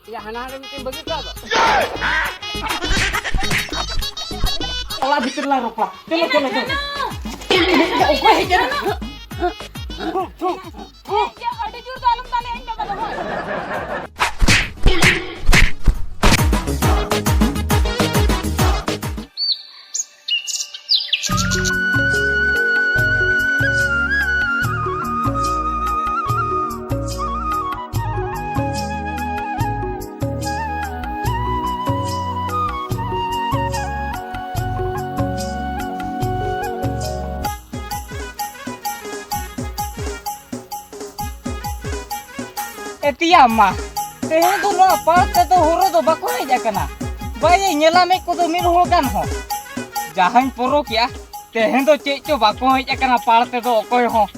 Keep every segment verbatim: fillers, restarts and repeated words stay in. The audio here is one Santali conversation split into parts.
ᱭᱟ, ᱦᱟᱱᱟ ᱦᱟᱸᱰᱮ ᱢᱤᱫᱴᱮᱱ ᱵᱟᱹᱜᱤ ᱦᱚᱴᱚ ᱟᱫᱚ᱾ ᱚᱲᱟᱜ ᱵᱷᱤᱛᱤᱨ ᱞᱟᱝ ᱨᱚᱯᱟ᱾ ᱪᱚᱞᱚ, ᱪᱚᱞᱚ, ᱪᱚᱞᱚ᱾ ᱚᱠᱚᱭ ᱦᱮᱡ ᱮᱱᱟ? ᱟᱹᱰᱤ ᱡᱳᱨ ᱫᱚ ᱟᱞᱚᱢ ᱫᱟᱞᱮᱭᱟ, ᱤᱧ ᱵᱟᱵᱟ ᱫᱚ ᱦᱳᱭ᱾ ᱮᱛᱤᱭᱟ ᱢᱟ, ᱛᱮᱦᱮᱧ ᱫᱚ ᱱᱚᱣᱟ ᱯᱟᱲ ᱛᱮᱫᱚ ᱦᱚᱨᱚ ᱫᱚ ᱵᱟᱠᱚ ᱦᱮᱡ ᱟᱠᱟᱱᱟ᱾ ᱵᱟᱭ ᱧᱮᱞᱟ ᱢᱮᱫ ᱠᱚᱫᱚ ᱢᱤᱫ ᱦᱚᱲ ᱜᱟᱱ ᱦᱚᱸ᱾ ᱡᱟᱦᱟᱸᱧ ᱯᱚᱨᱚ ᱠᱮᱜᱼᱟ, ᱛᱮᱦᱮᱧ ᱫᱚ ᱪᱮᱫ ᱪᱚ ᱵᱟᱠᱚ ᱦᱮᱡ ᱟᱠᱟᱱᱟ ᱯᱟᱲ ᱛᱮᱫᱚ ᱚᱠᱚᱭ ᱦᱚᱸ᱾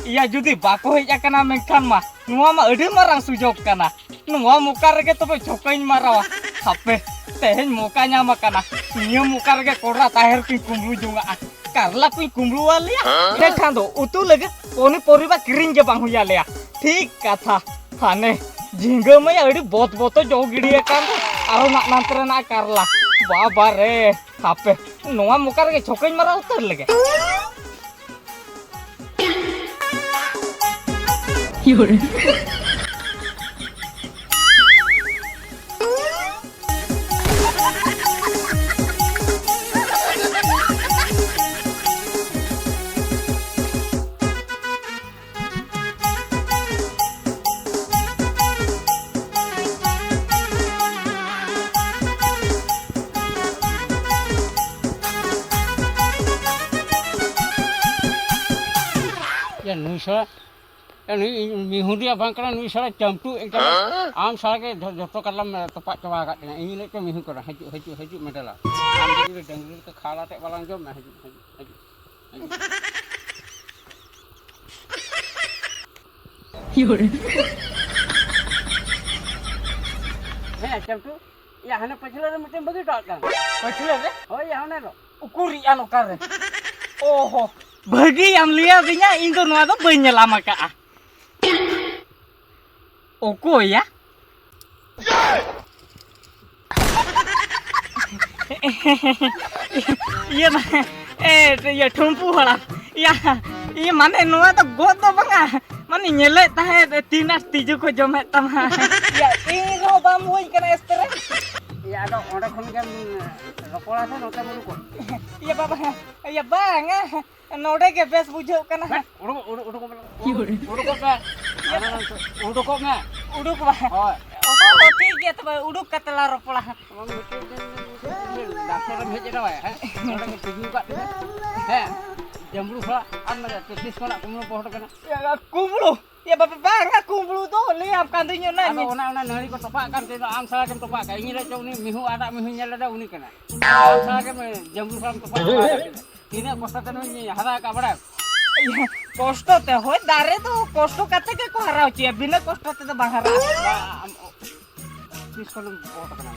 ᱤᱭᱟ, ᱡᱩᱫᱤ ᱵᱟᱠᱚ ᱦᱮᱡ ᱟᱠᱟᱱᱟ, ᱢᱮᱱᱠᱷᱟᱱ ᱢᱟ ᱱᱚᱣᱟ ᱢᱟ ᱟᱹᱰᱤ ᱢᱟᱨᱟᱝ ᱥᱩᱡᱳᱜᱽ ᱠᱟᱱᱟ᱾ ᱱᱚᱣᱟ ᱢᱚᱠᱟ ᱨᱮᱜᱮ ᱛᱚᱵᱮ ᱪᱷᱚᱠᱟᱧ ᱢᱟᱨᱟᱣᱟ᱾ ᱦᱟᱯᱮ, ᱛᱮᱦᱮᱧ ᱢᱚᱠᱟ ᱧᱟᱢ ᱟᱠᱟᱱᱟ᱾ ᱱᱤᱭᱟᱹ ᱢᱚᱠᱟ ᱨᱮᱜᱮ ᱠᱚᱲᱟ ᱛᱟᱦᱮᱨ ᱠᱚᱧ ᱠᱩᱢᱵᱽᱲᱩ ᱡᱚᱝᱟᱜᱼᱟ᱾ ᱠᱟᱨᱞᱟ ᱠᱚᱧ ᱠᱩᱢᱵᱽᱲᱩ ᱟᱞᱮᱭᱟ᱾ ᱮᱱᱠᱷᱟᱱ ᱫᱚ ᱩᱛᱩ ᱞᱟᱹᱜᱤᱫ ᱯᱚᱱᱤ ᱯᱚᱨᱤᱵᱟ ᱠᱤᱨᱤᱧ ᱜᱮ ᱵᱟᱝ ᱦᱩᱭ ᱟᱞᱮᱭᱟ᱾ ᱴᱷᱤᱠ ᱠᱟᱛᱷᱟ᱾ ᱦᱟᱱᱮ ᱡᱷᱤᱸᱜᱟᱹ ᱢᱟᱭᱟ ᱟᱹᱰᱤ ᱵᱚᱛ ᱵᱚᱛᱚ ᱡᱚ ᱜᱤᱰᱤ ᱟᱠᱟᱱ ᱫᱚ᱾ ᱟᱨᱚ ᱱᱟᱜ ᱱᱟᱱᱛᱮ ᱨᱮᱱᱟᱜ ᱠᱟᱨᱞᱟ᱾ ᱵᱟᱵᱟ ᱨᱮ, ᱦᱟᱯᱮ, ᱱᱚᱣᱟ ᱢᱚᱠᱟ ᱨᱮᱜᱮ ᱪᱷᱚᱠᱟᱧ ᱢᱟᱨᱟᱣ ᱩᱛᱟᱹᱨ ᱞᱮᱜᱮ᱾ ᱭᱟ, ᱱᱩᱭ ᱥᱟᱞᱟ, ᱭᱟ, ᱱᱩᱭ ᱢᱤᱦᱩᱸᱰᱤᱭᱟ ᱵᱟᱝ ᱠᱟᱱᱟ, ᱱᱩᱭ ᱥᱟᱞᱟ ᱪᱟᱢᱴᱩ ᱮᱠᱫᱚᱢ᱾ ᱦᱮᱸ? ᱟᱢ ᱥᱟᱞᱟ ᱜᱮ ᱡᱷᱚ-, ᱡᱷᱚᱛᱚ ᱠᱟᱞᱟᱢ ᱛᱚᱯᱟᱜ ᱪᱟᱵᱟ ᱟᱠᱟᱫ ᱛᱤᱧᱟ᱾ ᱤᱧ ᱞᱟᱹᱭᱮᱫ ᱛᱮ ᱢᱤᱦᱩᱸ ᱠᱟᱱᱟ᱾ ᱦᱤᱡᱩᱜ, ᱦᱤᱡᱩᱜ, ᱦᱤᱡᱩᱜ ᱢᱮ ᱫᱮᱞᱟ᱾ ᱟᱢ ᱡᱩᱫᱤ ᱰᱟᱹᱝᱨᱤ ᱞᱮᱠᱟ ᱠᱷᱟᱣᱞᱟ ᱛᱮ ᱵᱟᱞᱟᱝ ᱡᱚᱢ ᱢᱮ, ᱦᱤᱡᱩᱜ, ᱦᱤᱡᱩᱜ, ᱦᱤᱡᱩᱜ᱾ ᱦᱮᱸ, ᱪᱟᱢᱴᱩ, ᱭᱟ, ᱦᱟᱱᱮ ᱯᱟᱹᱪᱷᱞᱟᱹ ᱨᱮ ᱢᱤᱫᱴᱮᱱ ᱵᱟᱹᱜᱤ ᱦᱚᱴᱚ ᱠᱟᱜ ᱠᱟᱱ᱾ ᱯᱟᱹᱪᱷᱞᱟᱹ ᱨᱮ? ᱦᱳᱭ, ᱭᱟ, ᱦᱟᱱᱮ ᱫᱚ᱾ ᱩᱠᱩᱨᱤᱡ ᱟᱱ ᱚᱠᱟᱨᱮ? ᱚᱦᱚ, ᱵᱷᱟᱹᱜᱤᱭᱟᱢ ᱞᱟᱹᱭᱟᱫᱤᱧᱟ, ᱤᱧ ᱫᱚ ᱱᱚᱣᱟ ᱫᱚ ᱵᱟᱹᱧ ᱧᱮᱞᱟᱢ ᱟᱠᱟᱜᱼᱟ᱾ ᱚᱠᱚᱭᱟ? ᱤᱭᱟᱹ ᱢᱟ, ᱮ, ᱤᱭᱟᱹ ᱴᱷᱩᱢᱯᱩ ᱦᱟᱲᱟᱢ, ᱤᱭᱟᱹ, ᱤᱭᱟᱹ ᱢᱟᱱᱮ ᱱᱚᱣᱟ ᱫᱚ ᱜᱚᱫ ᱫᱚ ᱵᱟᱝᱟ, ᱢᱟᱱᱮ ᱧᱮᱞᱮᱫ ᱛᱟᱦᱮᱸᱫ ᱛᱤᱱ ᱟᱨ ᱛᱤᱡᱩ ᱠᱚ ᱡᱚᱢᱮᱫ ᱛᱟᱢᱟ᱾ ᱤᱭᱟᱹ ᱤᱧ ᱨᱮᱦᱚᱸ ᱵᱟᱢ ᱦᱩᱭ ᱠᱟᱱᱟ ᱮᱥᱛᱮᱨᱮ᱾ ᱤᱭᱟᱹ ᱟᱫᱚ ᱚᱸᱰᱮ ᱠᱷᱚᱱ ᱜᱮᱢ ᱨᱚᱯᱚᱲᱟ ᱥᱮ ᱱᱚᱛᱮ ᱢᱩᱞᱩᱠᱚᱜ? ᱤᱭᱟᱹ ᱵᱟᱵᱟ, ᱤᱭᱟᱹ ᱵᱟᱝᱟ, ᱱᱚᱰᱮ ᱜᱮ ᱵᱮᱥ ᱵᱩᱡᱷᱟᱹᱜ ᱠᱟᱱᱟ᱾ ᱦᱮᱸ, ᱩᱰᱩᱠ, ᱩᱰᱩᱠ, ᱩᱰᱩᱠ, ᱩᱰᱩᱠ, ᱩᱰᱩᱠᱚᱜ ᱯᱮ᱾ ᱩᱰᱩᱠᱚᱜ ᱢᱮ᱾ ᱩᱰᱩᱠ ᱵᱟ᱾ ᱦᱳᱭ᱾ ᱚ, ᱴᱷᱤᱠ ᱜᱮᱭᱟ ᱛᱚᱵᱮ, ᱩᱰᱩᱠ ᱠᱟᱛᱮ ᱞᱟᱝ ᱨᱚᱯᱚᱲᱟ᱾ ᱰᱟᱠᱛᱚᱨ ᱮᱢ ᱦᱮᱡ ᱮᱱᱟ ᱵᱟᱭ, ᱦᱮᱸ? ᱱᱚᱰᱮ ᱜᱮ ᱛᱤᱸᱜᱩ ᱠᱟᱜ ᱛᱮ᱾ ᱦᱮᱸ, ᱡᱟᱢᱵᱽᱲᱩ ᱥᱟᱞᱟᱜ ᱟᱢ ᱢᱮᱱᱟ ᱛᱤᱥ ᱠᱷᱚᱱᱟᱜ ᱠᱩᱢᱵᱽᱲᱩ ᱯᱚᱦᱚᱴ ᱠᱟᱱᱟ᱾ ᱠᱩᱢᱵᱽᱲᱩ? ᱮ ᱵᱟᱵᱟ, ᱵᱟᱝᱟ, ᱠᱩᱢᱵᱽᱲᱩ ᱫᱚ ᱞᱟᱹᱭᱟᱢ ᱠᱟᱱ ᱫᱚᱧ ᱚᱱᱟ ᱟᱫᱚ ᱢᱤᱫ ᱚᱱᱟ, ᱚᱱᱟ ᱱᱟᱹᱲᱤ ᱠᱚ ᱛᱚᱯᱟᱜ ᱠᱟᱱ ᱛᱮ ᱫᱚ ᱟᱢ ᱥᱟᱞᱟᱜ ᱜᱮᱢ ᱛᱚᱯᱟᱜ ᱠᱟᱱ᱾ ᱤᱧ ᱨᱮ ᱪᱚ ᱩᱱᱤ ᱢᱤᱦᱩ ᱟᱨᱟᱜ ᱢᱤᱦᱩᱧ ᱧᱮᱞ ᱞᱮᱫᱟ, ᱩᱱᱤ ᱠᱟᱱᱟᱭ᱾ ᱟᱢ ᱥᱟᱞᱟᱜ ᱜᱮᱢ ᱡᱟᱢᱵᱽᱲᱩ ᱥᱟᱞᱟᱜ ᱮᱢ ᱛᱚᱯᱟᱜ ᱠᱟᱱᱟ᱾ ᱛᱤᱱᱟᱹᱜ ᱠᱚᱥᱴᱚ ᱛᱮ ᱱᱩᱭ ᱦᱟᱨᱟ ᱟᱠᱟᱫ ᱵᱟᱲᱟᱭᱟᱢ? ᱠᱚᱥᱴᱚ ᱛᱮ? ᱦᱳᱭ, ᱫᱟᱨᱮ ᱫᱚ ᱠᱚᱥᱴᱚ ᱠᱟᱛᱮ ᱜᱮᱠᱚ ᱦᱟᱨᱟ ᱦᱚᱪᱚᱭᱟ, ᱵᱤᱱᱟᱹ ᱠᱚᱥᱴᱚ ᱛᱮᱫᱚ ᱵᱟᱝ ᱦᱟᱨᱟᱜᱼᱟ᱾ ᱵᱟ, ᱟᱢ, ᱛᱤᱥ ᱠᱷᱚᱱᱮᱢ ᱯᱚᱦᱚᱴ ᱠᱟᱱᱟ?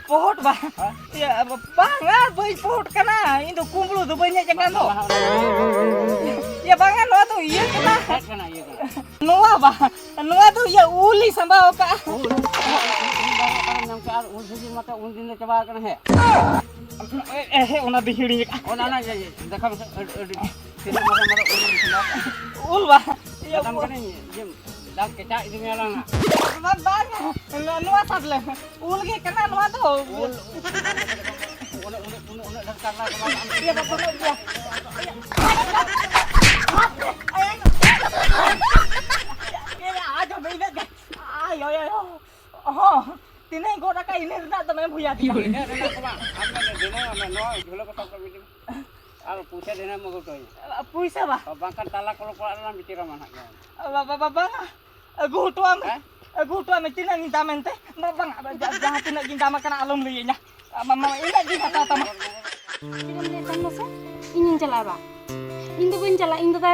ᱯᱚᱦᱚᱴ ᱵᱟ? ᱦᱮᱸ? ᱤᱭᱟᱹ, ᱵᱟᱝᱟ, ᱵᱟᱹᱧ ᱯᱚᱦᱚᱴ ᱠᱟᱱᱟ᱾ ᱤᱧ ᱫᱚ ᱠᱩᱢᱵᱽᱲᱩ ᱫᱚ ᱵᱟᱹᱧ ᱦᱮᱡ ᱟᱠᱟᱱ ᱫᱚ᱾ ᱞᱟᱦᱟ, ᱞᱟᱦᱟ, ᱞᱟᱦᱟ᱾ ᱤᱭᱟᱹ, ᱵᱟᱝᱟ, ᱱᱚᱣᱟ ᱫᱚ ᱤᱭᱟᱹ ᱠᱟᱱᱟ᱾ ᱪᱮᱫ ᱠᱟᱱᱟ ᱤᱭᱟᱹ ᱠᱟᱱᱟ? ᱱᱚᱣᱟ ᱵᱟ, ᱱᱚᱣᱟ ᱫᱚ ᱤᱭᱟᱹ ᱩᱞᱤᱧ ᱥᱟᱢᱵᱟᱣ ᱟᱠᱟᱜᱼᱟ᱾ ᱩᱞ, ᱩᱞ, ᱩᱞ ᱵᱟᱝ ᱚᱠᱟᱨᱮᱢ ᱧᱟᱢ ᱠᱮᱜᱼᱟ? ᱟᱨ ᱩᱞ ᱥᱤᱡᱤᱱ ᱢᱟᱛᱚ ᱩᱞ ᱫᱤᱱ ᱫᱚ ᱪᱟᱵᱟ ᱟᱠᱟᱱᱟ ᱦᱮᱸ᱾ ᱮ, ᱮ, ᱦᱮᱸ, ᱚᱱᱟ ᱫᱚ ᱦᱤᱲᱤᱧ ᱟᱠᱟᱜᱼᱟ᱾ ᱚᱱᱟ, ᱚᱱᱟ, ᱤᱭᱟᱹ, ᱤᱭᱟᱹ, ᱫᱮᱠᱷᱟᱣ ᱢᱮᱥᱮ, ᱟᱹᱰᱤ, ᱟᱹᱰᱤ, ᱛᱤᱱᱟᱹᱜ ᱢᱟᱨᱟᱝ ᱢᱟᱨᱟᱝ ᱩᱞ ᱮᱢ ᱥᱟᱢᱵᱟᱣ ᱟᱠᱟᱜᱼᱟ᱾ ᱩᱞ ᱵᱟ, ᱤᱭᱟᱹ, ᱢᱮᱛᱟᱢ ᱩᱞ᱾ ᱠᱟᱹᱱᱟᱹᱧ, ᱤᱭᱟᱹ, ᱫᱟᱜ ᱠᱮᱪᱟᱜ ᱤᱫᱤ ᱢᱮᱭᱟ ᱞᱟᱝ ᱦᱟᱸᱜ᱾ ᱵᱟ-, ᱵᱟᱝ, ᱱᱚ-, ᱱᱚᱣᱟ ᱥᱟᱵ ᱞᱮ᱾ ᱩᱞ ᱜᱮ ᱠᱟᱱᱟ ᱱᱚᱣᱟ ᱫᱚ᱾ ᱩᱞ, ᱩᱱᱟᱹᱜ, ᱩᱱᱟᱹᱜ, ᱩᱱᱟᱹᱜ, ᱩᱱᱟᱹᱜ ᱰᱷᱮᱨ ᱠᱟᱨᱞᱟ ᱠᱟᱱᱟ᱾ ᱤᱭᱟᱹ ᱵᱟᱠᱚ ᱞᱟᱹᱭ ᱜᱮᱭᱟ᱾ ᱤᱭᱟᱹ, ᱟᱡ ᱦᱚᱸ ᱤᱱᱟᱹᱜ ᱜᱮ᱾ ᱟᱭ, ᱟᱭ, ᱟᱭ, ᱦᱚᱸ, ᱛᱤᱱᱟᱹᱜ ᱜᱚᱫ ᱟᱠᱟᱫ ᱤᱱᱟᱹ ᱨᱮᱱᱟᱜ ᱫᱚᱢᱮ ᱵᱷᱩᱭᱟ ᱫᱤᱭᱟ᱾ ᱤᱱᱟᱹ ᱨᱮᱱᱟᱜ ᱫᱚ ᱵᱟᱝ, ᱟᱢ ᱫᱚ ᱫᱤᱱᱟᱹᱢ ᱟᱢ ᱱᱚᱣᱟ ᱡᱷᱩᱞᱟᱹ ᱠᱚ ᱥᱟᱵ ᱠᱟᱜ ᱢᱮ᱾ ᱟᱨ ᱯᱩᱭᱥᱟᱹ ᱫᱤᱱᱟᱹᱢ ᱟᱹᱜᱩ ᱦᱚᱴᱚ ᱟᱹᱧᱟ᱾ ᱯᱩᱭᱥᱟᱹ ᱵᱟ? ᱵᱟᱝᱠᱷᱟᱱ ᱛᱟᱞᱟ ᱠᱚᱞᱚᱢ ᱯᱟᱲᱟᱜ ᱨᱮᱱᱟᱜ ᱵᱤᱪᱟᱹᱨ ᱟᱢᱟ ᱱᱟᱦᱟᱜ ᱡᱟᱦᱟᱸ᱾ ᱵᱟ, ᱵᱟ, ᱵᱟ, ᱵᱟᱝᱟ᱾ ᱟᱹᱜᱩ ᱦᱚᱴᱚ ᱟᱢ, ᱦᱮᱸ? ᱟᱹᱜᱩ ᱦᱚᱴᱚ ᱟᱢ, ᱛᱤᱱᱟᱹᱜ ᱤᱧ ᱫᱟᱢ ᱮᱱᱛᱮ? ᱵᱟ, ᱵᱟᱝᱟ, ᱡᱟ-, ᱡᱟᱦᱟᱸ ᱛᱤᱱᱟᱹᱜ ᱜᱤᱧ ᱫᱟᱢ ᱟᱠᱟᱱᱟ ᱟᱞᱚᱢ ᱞᱟᱹᱭᱟᱹᱧᱟ᱾ ᱟᱢ, ᱟᱢ, ᱤᱱᱟᱹᱜ ᱜᱤᱧ ᱦᱟᱛᱟᱣ ᱛᱟᱢᱟ᱾ ᱪᱮᱫ ᱮᱢ ᱞᱟᱹᱭᱮᱫ ᱠᱟᱱ ᱢᱟᱥᱮ? ᱤᱧᱤᱧ ᱪᱟᱞᱟᱜᱼᱟ ᱵᱟ? ᱤᱧ ᱫᱚ ᱵᱟᱹᱧ ᱪᱟᱞᱟᱜᱼᱟ, ᱤᱧ ᱫᱟᱫᱟ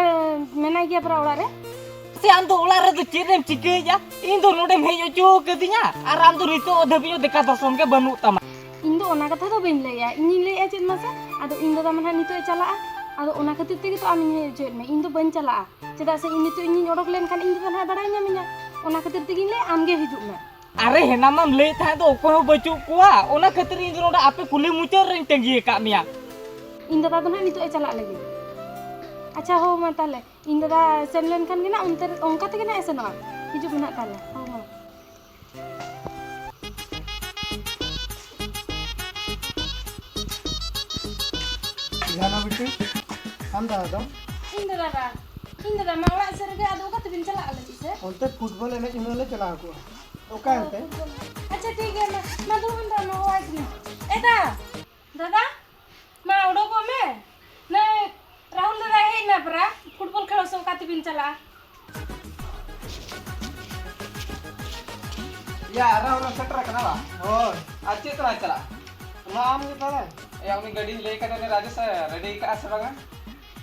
ᱢᱮᱱᱟᱭ ᱜᱮᱭᱟ ᱯᱮᱨᱟ ᱚᱲᱟᱜ ᱨᱮ᱾ ᱥᱮ ᱟᱢ ᱫᱚ ᱚᱲᱟᱜ ᱨᱮᱫᱚ ᱪᱮᱫ ᱮᱢ ᱪᱤᱠᱟᱹᱭᱮᱫᱼᱟ? ᱤᱧ ᱫᱚ ᱱᱚᱰᱮᱢ ᱦᱮᱡ ᱦᱚᱪᱚ ᱠᱟᱹᱫᱤᱧᱟ ᱟᱨ ᱟᱢ ᱫᱚ ᱱᱤᱛᱚᱜ ᱫᱷᱟᱹᱵᱤᱡ ᱦᱚᱸ ᱫᱮᱠᱷᱟ ᱫᱚᱨᱥᱚᱱ ᱜᱮ ᱵᱟᱹᱱᱩᱜ ᱛᱟᱢᱟ᱾ ᱤᱧ ᱫᱚ ᱚᱱᱟ ᱠᱟᱛᱷᱟ ᱫᱚ ᱵᱟᱹᱧ ᱞᱟᱹᱭᱮᱫᱼᱟ, ᱤᱧᱤᱧ ᱞᱟᱹᱭᱮᱫᱼᱟ ᱪᱮᱫ ᱢᱟᱥᱮ? ᱟᱫᱚ ᱤᱧ ᱫᱟᱫᱟ ᱢᱟ ᱱᱟᱦᱟᱜ ᱱᱤᱛᱚᱜ ᱮ ᱪᱟᱞᱟᱜᱼᱟ, ᱟᱫᱚ ᱚᱱᱟ ᱠᱷᱟᱹᱛᱤᱨ ᱛᱮᱜᱮ ᱛᱚ ᱟᱢᱤᱧ ᱦᱮᱡ ᱦᱚᱪᱚᱭᱮᱫ ᱢᱮ, ᱤᱧ ᱫᱚ ᱵᱟᱹᱧ ᱪᱟᱞᱟᱜᱼᱟ᱾ ᱪᱮᱫᱟᱜ ᱥᱮ ᱤᱧ ᱱᱤᱛᱚᱜ ᱤᱧᱤᱧ ᱚᱰᱚᱠ ᱞᱮᱱᱠᱷᱟᱱ ᱤᱧ ᱫᱟᱫᱟ ᱱᱟᱦᱟᱜ ᱵᱟᱲᱟᱭ ᱧᱟᱢᱤᱧᱟ, ᱚᱱᱟ ᱠᱷᱟᱹᱛᱤᱨ ᱛᱮᱜᱤᱧ ᱞᱟᱹᱭᱮᱫᱼᱟ ᱟᱢ ᱜᱮ ᱦᱤᱡᱩᱜ ᱢᱮ᱾ ᱟᱨᱮ, ᱦᱮᱱᱟ ᱢᱟᱢ ᱞᱟᱹᱭᱮᱫ ᱛᱟᱦᱮᱸᱫ ᱫᱚ ᱚᱠᱚᱭ ᱦᱚᱸ ᱵᱟᱹᱪᱩᱜ ᱠᱚᱣᱟ, ᱚᱱᱟ ᱠᱷᱟᱹᱛᱤᱨ ᱤᱧ ᱫᱚ ᱱᱚᱰᱮ ᱟᱯᱮ ᱠᱩᱞᱦᱤ ᱢᱩᱪᱟᱹᱫ ᱨᱮᱧ ᱛᱟᱺᱜᱤ ᱟᱠᱟᱫ ᱢᱮᱭᱟ᱾ ᱤᱧ ᱫᱟᱫᱟ ᱫᱚ ᱱᱟᱦᱟᱜ ᱱᱤᱛᱚᱜ ᱮ ᱪᱟᱞᱟᱜ ᱞᱟᱹᱜᱤᱫ᱾ ᱟᱪᱪᱷᱟ, ᱦᱳ, ᱢᱟ ᱛᱟᱦᱞᱮ ᱤᱧ ᱫᱟᱫᱟ ᱥᱮᱱ ᱞᱮᱱᱠᱷᱟᱱ ᱜᱮ ᱱᱟᱦᱟᱜ ᱚᱱᱛᱮ ᱨᱮ, ᱚᱱᱠᱟ ᱛᱮᱜᱮ ᱱᱟᱦᱟᱜ ᱮ ᱥᱮᱱᱚᱜᱼᱟ᱾ ᱦᱤᱡᱩᱜ ᱢᱮ ᱱᱟᱦᱟᱜ ᱛᱟᱦᱞᱮ, ᱦᱳ, ᱦᱳ᱾ ᱡᱟᱦᱟᱱᱟᱜ ᱵᱤᱴᱤ, ᱟᱢ ᱫᱟᱫᱟ ᱫᱚ? ᱤᱧ ᱫᱟᱫᱟ ᱵᱟ, ᱤᱧ ᱫᱟᱫᱟ ᱢᱟ ᱚᱲᱟᱜ ᱥᱮᱫ ᱨᱮᱜᱮ, ᱟᱫᱚ ᱚᱠᱟ ᱛᱮᱵᱤᱱ ᱪᱟᱞᱟᱜᱼᱟ ᱞᱟᱹᱜᱤᱫ ᱥᱮ? ᱚᱱᱛᱮ ᱯᱷᱩᱴᱵᱚᱞ ᱮᱱᱮᱡ ᱦᱩᱱᱟᱹᱝ ᱞᱮ ᱪᱟᱞᱟᱣ ᱠᱚᱜᱼᱟ᱾ ᱚᱠᱟ ᱚ, ᱮᱱᱛᱮ? ᱯᱷᱩᱴᱵᱚᱞ᱾ ᱟᱪᱪᱷᱟ, ᱴᱷᱤᱠ ᱜᱮᱭᱟ, ᱢᱟ, ᱢᱟ, ᱫᱩᱲᱩᱵ ᱮᱱ ᱫᱚ, ᱱᱚᱣᱟ ᱦᱚᱦᱚᱣᱟᱭ ᱠᱟᱹᱱᱟᱹᱧ᱾ ᱮ ᱫᱟ, ᱫᱟᱫᱟ, ᱢᱟ, ᱚᱰᱚᱠᱚᱜ ᱢᱮ᱾ ᱱᱟᱹᱭ ᱨᱟᱦᱩᱞ ᱫᱟᱫᱟ ᱦᱮᱡ ᱮᱱᱟ ᱯᱟᱨᱟ, ᱯᱷᱩᱴᱵᱚᱞ ᱠᱷᱮᱞᱳ ᱥᱮ ᱚᱠᱟ ᱛᱮᱵᱤᱱ ᱪᱟᱞᱟᱜᱼᱟ? ᱭᱟ, ᱨᱟᱦᱩᱞ ᱥᱮᱴᱮᱨ ᱟᱠᱟᱱᱟ ᱵᱟ? ᱦᱳᱭ᱾ ᱟᱨ ᱪᱮᱫ ᱛᱮᱞᱟᱝ ᱪᱟᱞᱟᱜᱼᱟ? ᱚᱱᱟ ᱟᱢ ᱜᱮ ᱛᱟᱦᱞᱮ᱾ ᱭᱟ, ᱩᱱᱤ ᱜᱟᱹᱰᱤᱧ ᱞᱟᱹᱭ ᱠᱟᱫᱮ, ᱩᱱᱤ ᱨᱟᱡᱮᱥ ᱮ ᱨᱮᱰᱤ ᱠᱟᱜᱼᱟ ᱥᱮ ᱵᱟᱝᱟ?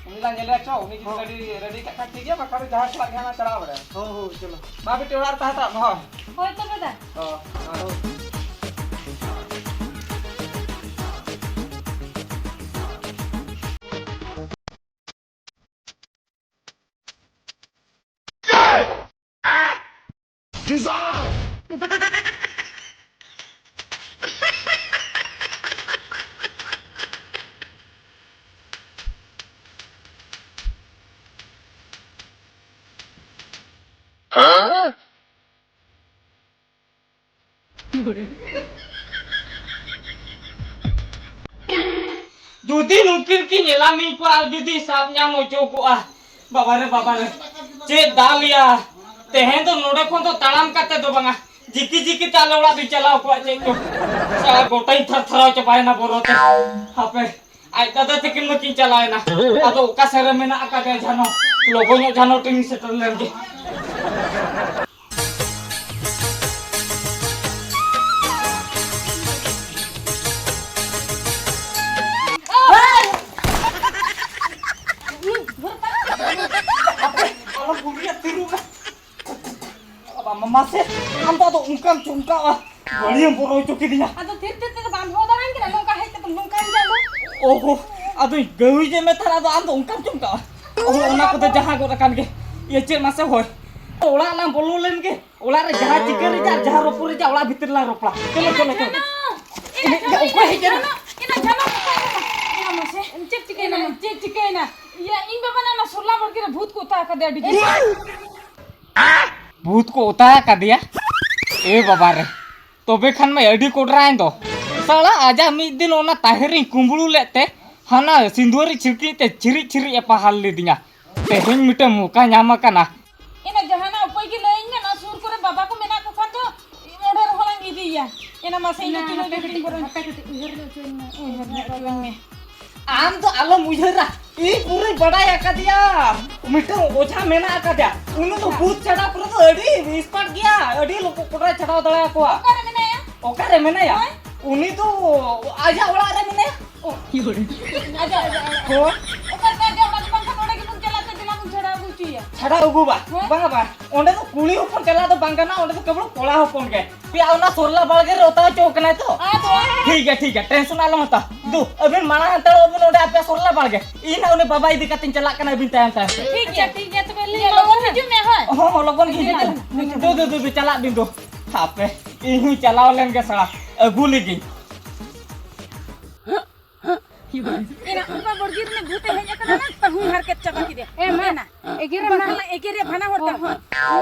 ᱩᱱᱤ ᱞᱟᱝ ᱧᱮᱞᱮᱭᱟ ᱪᱚ, ᱩᱱᱤ ᱡᱩᱫᱤ ᱦᱚᱸ᱾ ᱜᱟᱹᱰᱤ ᱨᱮᱰᱤ ᱠᱟᱜ ᱠᱷᱟᱱ ᱴᱷᱤᱠ ᱜᱮᱭᱟ, ᱵᱟᱠᱷᱟᱱ ᱫᱚ ᱡᱟᱦᱟᱸ ᱥᱟᱞᱟᱜ ᱜᱮ ᱦᱟᱸᱜ ᱞᱟᱝ ᱪᱟᱞᱟᱣ ᱵᱟᱲᱟᱜᱼᱟ᱾ ᱦᱳᱭ, ᱦᱳᱭ, ᱪᱚᱞᱚ᱾ ᱢᱟ ᱵᱤᱴᱤ, ᱚᱲᱟᱜ ᱨᱮ ᱛᱟᱦᱮᱸ ᱦᱟᱛᱟᱲ ᱢᱮ, ᱦᱳᱭ᱾ ᱦᱳᱭ ᱛᱚᱵᱮ ᱫᱟ᱾ ᱦᱳᱭ, ᱦᱳᱭ᱾ ᱡᱩᱫᱤ ᱱᱩᱠᱤᱱ ᱠᱤᱱ ᱧᱮᱞᱟ ᱢᱤᱫ ᱯᱚᱨ ᱟᱨ ᱡᱩᱫᱤ ᱥᱟᱵ ᱧᱟᱢ ᱦᱚᱪᱚ ᱠᱚᱜᱼᱟ, ᱵᱟᱵᱟᱨᱮ, ᱵᱟᱵᱟᱨᱮ, ᱪᱮᱫ ᱫᱟᱞ ᱭᱟ! ᱛᱮᱦᱮᱧ ᱫᱚ ᱱᱚᱰᱮ ᱠᱷᱚᱱ ᱫᱚ ᱛᱟᱲᱟᱢ ᱠᱟᱛᱮ ᱫᱚ ᱵᱟᱝᱟ, ᱡᱤᱠᱤ ᱡᱤᱠᱤ ᱛᱮ ᱟᱞᱮ ᱚᱲᱟᱜ ᱫᱚᱧ ᱪᱟᱞᱟᱣ ᱠᱚᱜᱼᱟ᱾ ᱪᱮᱫ ᱪᱚ ᱥᱟᱞᱟ ᱜᱚᱴᱟᱧ ᱛᱷᱟᱨ ᱛᱷᱟᱨᱟᱣ ᱪᱟᱵᱟᱭᱮᱱᱟ ᱵᱚᱨᱚ ᱛᱮ᱾ ᱦᱟᱯᱮ, ᱟᱡ ᱫᱟᱫᱟ ᱛᱟᱹᱠᱤᱱ ᱢᱟᱠᱤᱱ ᱪᱟᱞᱟᱣᱮᱱᱟ, ᱟᱫᱚ ᱚᱠᱟ ᱥᱮᱫ ᱨᱮ ᱢᱮᱱᱟᱜ ᱟᱠᱟᱫᱮᱭᱟ ᱡᱷᱟᱱᱚ? ᱞᱚᱜᱚᱱ ᱧᱚᱜ ᱡᱷᱟᱱᱚ ᱴᱷᱮᱱᱤᱧ ᱥᱮᱴᱮᱨ ᱞᱮᱱ ᱜᱮ᱾ ᱟᱞᱚᱢ ᱵᱩᱞᱤᱭᱟ, ᱛᱤᱨᱩᱵ ᱢᱮ᱾ ᱵᱟᱵᱟ, ᱢᱟᱢᱟ ᱥᱮ, ᱟᱢ ᱫᱚ ᱟᱫᱚ ᱚᱱᱠᱟᱢ ᱪᱚᱢᱠᱟᱣᱟ᱾ ᱵᱟᱹᱲᱤᱡ ᱮᱢ ᱵᱚᱨᱚ ᱦᱚᱪᱚ ᱠᱤᱫᱤᱧᱟ᱾ ᱟᱫᱚ ᱛᱷᱤᱨ ᱛᱷᱤᱨ ᱛᱮᱫᱚ ᱵᱟᱢ ᱦᱚᱦᱚ ᱫᱟᱲᱮᱭᱟᱹᱧ ᱠᱟᱱᱟ, ᱱᱚᱝᱠᱟ ᱦᱮᱡ ᱠᱟᱛᱮᱢ ᱱᱚᱝᱠᱟᱭᱮᱱ ᱜᱮᱭᱟ ᱟᱫᱚ᱾ ᱳᱦᱳ, ᱟᱫᱚᱧ ᱜᱟᱹᱣᱤ ᱡᱮ ᱢᱮ ᱛᱟᱦᱮᱱ, ᱟᱫᱚ ᱟᱢ ᱫᱚ ᱚᱱᱠᱟᱢ ᱪᱚᱢᱠᱟᱣᱟ᱾ ᱳᱦᱳ, ᱚᱱᱟ ᱠᱚᱫᱚ ᱡᱟᱦᱟᱸ ᱜᱚᱫ ᱟᱠᱟᱱ ᱜᱮ᱾ ᱤᱭᱟᱹ, ᱪᱮᱫ ᱢᱟᱥᱮ ᱦᱳᱭ᱾ ᱚᱲᱟᱜ ᱞᱟᱝ ᱵᱚᱞᱚ ᱞᱮᱱ ᱜᱮ᱾ ᱚᱲᱟᱜ ᱨᱮ ᱡᱟᱦᱟᱸ ᱪᱤᱠᱟᱹ ᱨᱮᱭᱟᱜ ᱟᱨ ᱡᱟᱦᱟᱸ ᱨᱚᱯᱚᱲ ᱨᱮᱭᱟᱜ ᱚᱲᱟᱜ ᱵᱷᱤᱛᱤᱨ ᱨᱮᱞᱟᱝ ᱨᱚᱯᱚᱲᱟ᱾ ᱪᱚᱞᱚ, ᱪᱚᱞᱚ, ᱪᱚᱞᱚ᱾ ᱡᱷᱟᱱᱚ, ᱮ, ᱤᱱᱟᱹ, ᱡᱷᱟᱱᱚ, ᱚᱠᱚᱭ ᱦᱮᱡ ᱮᱱᱟ? ᱡᱷᱟᱱᱚ, ᱤᱱᱟᱹ ᱡᱷᱟᱱᱚ, ᱚᱠᱚᱭ ᱦᱮᱡ ᱮᱱᱟ? ᱤᱱᱟᱹ ᱢᱟᱥᱮ, ᱪᱮᱫ ᱪᱤᱠᱟᱹᱭᱮᱱᱟ? ᱪᱮᱫ ᱪᱤᱠᱟᱹᱭᱮᱱᱟ? ᱤᱭᱟᱹ, ᱤᱧ ᱵᱟᱵᱟ ᱱᱟ, ᱚᱱᱟ ᱥᱚᱨᱞᱟ ᱵᱟᱲᱜᱮ ᱨᱮ ᱵᱷᱩᱛ ᱠᱚ ᱚᱛᱟ ᱟᱠᱟᱫᱮᱭᱟ ᱟᱹᱰᱤ ᱡᱳᱨ᱾ ᱵᱷᱩᱛ ᱠᱚ ᱚᱛᱟ ᱟᱠᱟᱫᱮᱭᱟ? ᱮ ᱵᱟᱵᱟ ᱨᱮ, ᱛᱚᱵᱮ ᱠᱷᱟᱱ ᱢᱟ ᱟᱹᱰᱤ ᱠᱚᱰᱨᱟᱭᱮᱱ ᱫᱚ᱾ ᱥᱟᱞᱟ ᱟᱡᱟᱜ ᱢᱤᱫ ᱫᱤᱱ ᱚᱱᱟ ᱛᱟᱦᱮᱨ ᱨᱤᱧ ᱠᱩᱢᱵᱽᱲᱩ ᱞᱮᱫ ᱛᱮ ᱦᱟᱱᱟ ᱥᱤᱸᱫᱩᱣᱟᱹᱨᱤ ᱪᱷᱤᱲᱠᱤᱡ ᱛᱮ ᱪᱤᱨᱤᱡ ᱪᱤᱨᱤᱡ ᱮ ᱯᱟᱦᱟᱞ ᱞᱤᱫᱤᱧᱟ᱾ ᱛᱮᱦᱮᱧ ᱢᱤᱫᱴᱟᱝ ᱢᱚᱠᱟ ᱧᱟᱢ ᱟᱠᱟᱱᱟ᱾ ᱮᱱᱟ ᱡᱟᱦᱟᱱᱟᱜ ᱩᱯᱟᱹᱭ ᱜᱮ ᱞᱟᱹᱭᱟᱹᱧ ᱢᱮ, ᱱᱚᱣᱟ ᱥᱩᱨ ᱠᱚᱨᱮ ᱵᱟᱵᱟ ᱠᱚ ᱢᱮᱱᱟᱜ ᱠᱚ ᱠᱷᱟᱱ ᱫᱚ ᱚᱸᱰᱮ ᱨᱮᱦᱚᱸ ᱞᱟᱝ ᱤᱫᱤᱭᱮᱭᱟ᱾ ᱮᱱᱟ ᱢᱟᱥᱮ ᱤᱧ ᱫᱚ ᱛᱤᱱᱟᱹᱜ ᱞᱟᱹᱴᱩᱧ ᱵᱚᱨᱚᱱ ᱦᱟᱯᱮ ᱠᱟᱹᱴᱤᱡ ᱩᱭᱦᱟᱹᱨ ᱧᱚᱜ ᱦᱚᱪᱚᱧ ᱢᱮ᱾ ᱩᱭᱦᱟᱹᱨ ᱧᱚᱜ ᱦᱚᱪᱚᱧ ᱢᱮ᱾ ᱟᱢ ᱫᱚ ᱟᱞᱚᱢ ᱩᱭᱦᱟᱹᱨᱟ, ᱤᱧ ᱯᱩᱨᱟᱹᱧ ᱵᱟᱰᱟᱭ ᱟᱠᱟᱫᱮᱭᱟ᱾ ᱢᱤᱫᱴᱟᱝ ᱚᱡᱷᱟ ᱢᱮᱱᱟᱜ ᱟᱠᱟᱫᱮᱭᱟ, ᱩᱱᱤ ᱫᱚ ᱟᱪᱪᱷᱟ᱾ ᱵᱷᱩᱛ ᱪᱷᱟᱰᱟᱣ ᱠᱚᱨᱮ ᱫᱚ ᱟᱹᱰᱤ expert ᱜᱮᱭᱟ, ᱟᱹᱰᱤ ᱞᱚᱜᱚᱱ ᱠᱚᱲᱟᱭ ᱪᱷᱟᱰᱟᱣ ᱫᱟᱲᱮᱭᱟᱠᱚᱣᱟ᱾ ᱚᱠᱟᱨᱮ ᱢᱮᱱᱟᱭᱟ? ᱚᱠᱟᱨᱮ ᱢᱮᱱᱟᱭᱟ? ᱦᱳᱭ᱾ ᱩᱱᱤ ᱫᱚ ᱟᱡᱟᱜ ᱚᱲᱟᱜ ᱨᱮ ᱢᱮᱱᱟᱭᱟ᱾ ᱚ᱾ ᱟᱡᱟᱜ ᱚᱲᱟᱜ᱾ ᱦᱳᱭ᱾ ᱚᱠᱟ ᱨᱮ ᱟᱡᱟᱜ ᱚᱲᱟᱜ ᱫᱚ ᱵᱟᱝᱠᱷᱟᱱ ᱚᱸᱰᱮ ᱜᱮᱵᱚᱱ ᱪᱟᱞᱟᱜ ᱛᱮ ᱫᱮᱞᱟ ᱵᱚᱱ ᱪᱷᱟᱰᱟᱣ ᱟᱹᱜᱩ ᱦᱚᱪᱚᱭᱮᱭᱟ᱾ ᱪᱷᱟᱰᱟᱣ ᱟᱹᱜᱩ ᱵᱟ? ᱦᱳᱭ᱾ ᱵᱟᱝᱟ ᱵᱟ, ᱚᱸᱰᱮ ᱫᱚ ᱠᱩᱲᱤ ᱦᱚᱯᱚᱱ ᱪᱟᱞᱟᱣ ᱫᱚ ᱵᱟᱝ ᱠᱟᱱᱟ, ᱚᱸᱰᱮ ᱫᱚ ᱠᱮᱵᱚᱞ ᱠᱚᱲᱟ ᱦᱚᱯᱚᱱ ᱜᱮ᱾ ᱯᱮᱭᱟ ᱚᱱᱟ ᱥᱚᱨᱞᱟ ᱵᱟᱲᱜᱮ ᱨᱮ ᱚᱛᱟ ᱦᱚᱪᱚ ᱠᱟᱱᱟᱭ ᱛᱚ᱾ ᱟᱫᱚ? ᱴᱷᱤᱠ ᱜᱮᱭᱟ, ᱴᱷᱤᱠ ᱜᱮᱭᱟ, tension ᱟᱞᱚᱢ ᱦᱟᱛᱟᱣ᱾ ᱫᱩ, ᱟᱹᱵᱤᱱ ᱢᱟᱲᱟᱝ ᱦᱟᱛᱟᱲᱚᱜ ᱵᱤᱱ ᱚᱸᱰᱮ ᱟᱯᱮᱭᱟᱜ ᱥᱚᱨᱞᱟ ᱵᱟᱲᱜᱮ᱾ ᱤᱧ ᱱᱟᱜ ᱩᱱᱤ ᱵᱟᱵᱟ ᱤᱫᱤ ᱠᱟᱛᱮᱧ ᱪᱟᱞᱟᱜ ᱠᱟᱱᱟ ᱟᱹᱵᱤᱱ ᱛᱟᱭᱚᱢ ᱛᱟᱭᱚᱢ ᱛᱮ᱾ ᱴᱷᱤᱠ ᱜᱮᱭᱟ, ᱴᱷᱤᱠ ᱜᱮᱭᱟ, ᱛᱚᱵᱮ ᱞᱟᱹᱭ ᱞᱚᱜᱚᱱ ᱦᱤᱡᱩᱜ ᱢᱮ, ᱦᱳᱭ᱾ ᱦᱚᱸ, ᱦᱚᱸ, ᱞᱚᱜᱚᱱ ᱜᱮ ᱦᱤᱡᱩᱜ ᱢᱮ᱾ ᱫᱩ, ᱫᱩ, ᱫᱩ, ᱫᱩ, ᱪᱟᱞᱟᱜ ᱵᱤᱱ ᱫᱩ᱾ ᱦᱟᱯᱮ, ᱤᱧ ᱦᱚᱸᱧ ᱪᱟᱞᱟᱣ ᱞᱮᱱ ᱜᱮ ᱥᱟᱲᱟ, ᱟᱹᱜᱩ ᱞᱮᱜᱤᱧ᱾ ᱮᱱᱟ ᱚᱠᱟ ᱵᱟᱲᱜᱮ ᱨᱤᱱᱤᱡ ᱵᱷᱩᱛ ᱮ ᱦᱮᱡ ᱟᱠᱟᱱᱟ ᱱᱟ, ᱛᱟᱹᱦᱩᱭ ᱦᱟᱨᱠᱮᱛ ᱪᱟᱵᱟ ᱠᱮᱫᱮᱭᱟ᱾ ᱮ ᱢᱟ, ᱮᱱᱟ᱾ ᱮᱜᱮᱨᱮᱢ ᱵᱟᱠᱷᱟᱱ ᱱᱟ᱾ ᱞᱟᱝ ᱮᱜᱮᱨᱮᱭᱟ ᱵᱷᱟᱱᱟ ᱦᱚᱲ ᱛᱮ, ᱦᱳᱭ᱾